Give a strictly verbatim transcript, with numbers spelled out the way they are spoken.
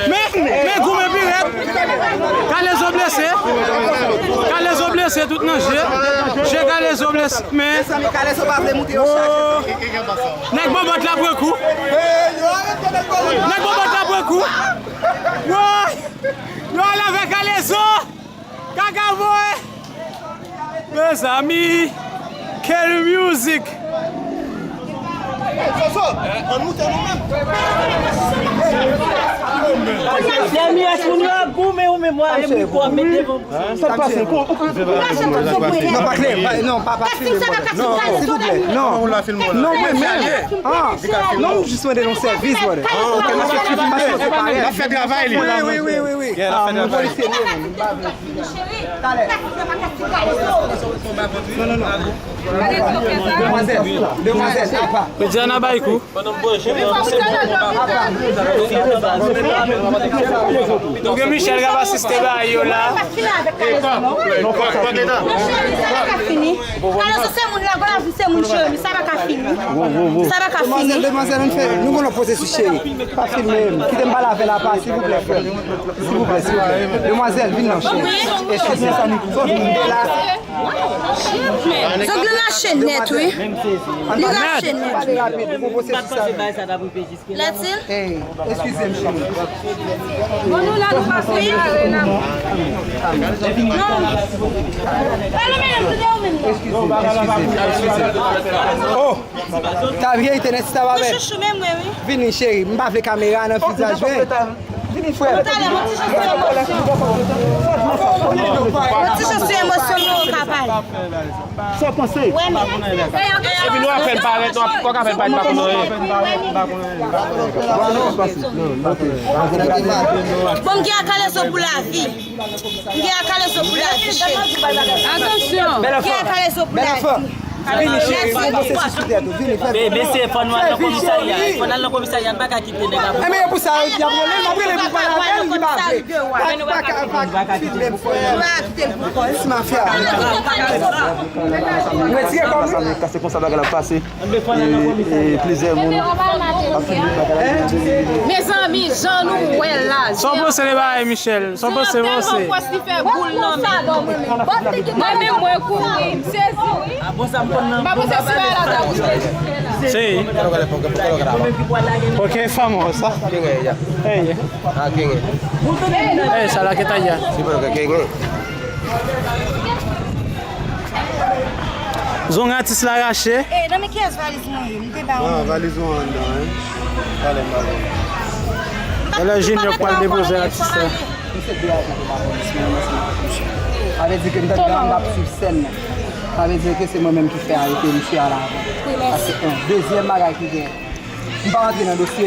Men, men goumen pi rèd. Kalezo blese. Kalezo blese tout nan je. Je Kalezo blese. Men Kalezo pa vle moute yo chak. Nèg Bòbòt la pran kou. Nèg Bòbòt la pran kou. Woy! Yo ale avè Kalezo. Kaka voye. Mezanmi, quel music! Dènye moun yo ap goumen ou menm w ap mete devan bouch. Sa k pase? Non, pa klè, pa, non, pa, pa filme m. Non, silvouplè, non. Non, mwen menm. Ah, non, m jis mande yon sèvis, brother. Paske ti mas yo se parèt. L ap fè travay li. Wi, wi, wi, wi, wi. Ah, mwen polisye li ye, mwen, m pa vle. Talè. Non, non, non. Demwazèl, demwazèl, apa. Jodi a n a bay kou. Ou gen Michel k ap asiste bagay yo la. Non, pa, pa, pa. Kalezo se moun la, Gònavi se moun cheri, sa pa ka fini. Sa pa ka fini. Demwazèl, demwazèl, ann fè, nou gon lòt pwosesis cheri. Pa filme m. Kite m pale avè l apa, silvouplè, frè m. Silvouplè, silvouplè. Demwazèl, vin nan cheri. Eskize m. Zòt vin de la. Zòt li rache nèt, wi. Li rache nèt. Pale rapid, nou gon pwosesis sa menm. Lètil? Ey, eskize m, cheri. Bon, nou la, nou pa fè kare nan. Non. Pale, medam, toude ou menm, non. Eskize m, eskize m, eskize m. Oh! Ta vye, tene ti ta babè. Mwen chouchou, men mwen, wi. Vini, cheri. M pa vle kamera nan vizaj, wi. Vini, frè. Talè, yon ti jan sou emosyon. Yon ti jan sou emosyon, nou ka pale. Sa w panse? Wè, men. Epi nou ap fè l parèt, nou ap, kòk ap fè l parèt, pa konn anyen. Bon, m gen a Kalezo pou lavi. M gen a Kalezo pou lavi, cheri. Atansyon. M gen a Kalezo pou lavi. Vini, cheri, fè yon pwosesis sou tèt ou. Vini, fè. Be-, mesye, fò n al nan komisarya. Fò n al nan komisarya, n pa ka kite nèg la pou. Enben, e pou sa, y ap rele, m ap rele pou pale avè l, li pa vle. Pa, pa, pa, pa filme m, frè. Ti mafya. Retire kò m. Sa se konsa bagay la pase. E, e, plizyè moun ap filme bagay la. Mezanmi, jan nou wè la. Sa w panse de bagay, Michel? Sa w panse, panse? Mwen menm, mwen kouri, m sezi, wi. M pa panse si bagay la ta rive. Seye. Ok, fanm, sa. Ey. Ey, sa la ke ta ya. Zong atis la rache. Eh, nan men kiyès valiz mwen ye? M te ba ou. Ah, valiz ou anndan, hein? Talè m ba ou. E lè Junior pral depoze atis la. Misye de ajan pou lapolis, mwen, mwen, mwen, mwen. Sa vle di ke m t ap, m ap swiv sèn nan. Sa vle di ke se mwen menm ki fè arete misye a la avan. Paske, yon dezyèm bagay ki gen. M pa rantre nan dosye.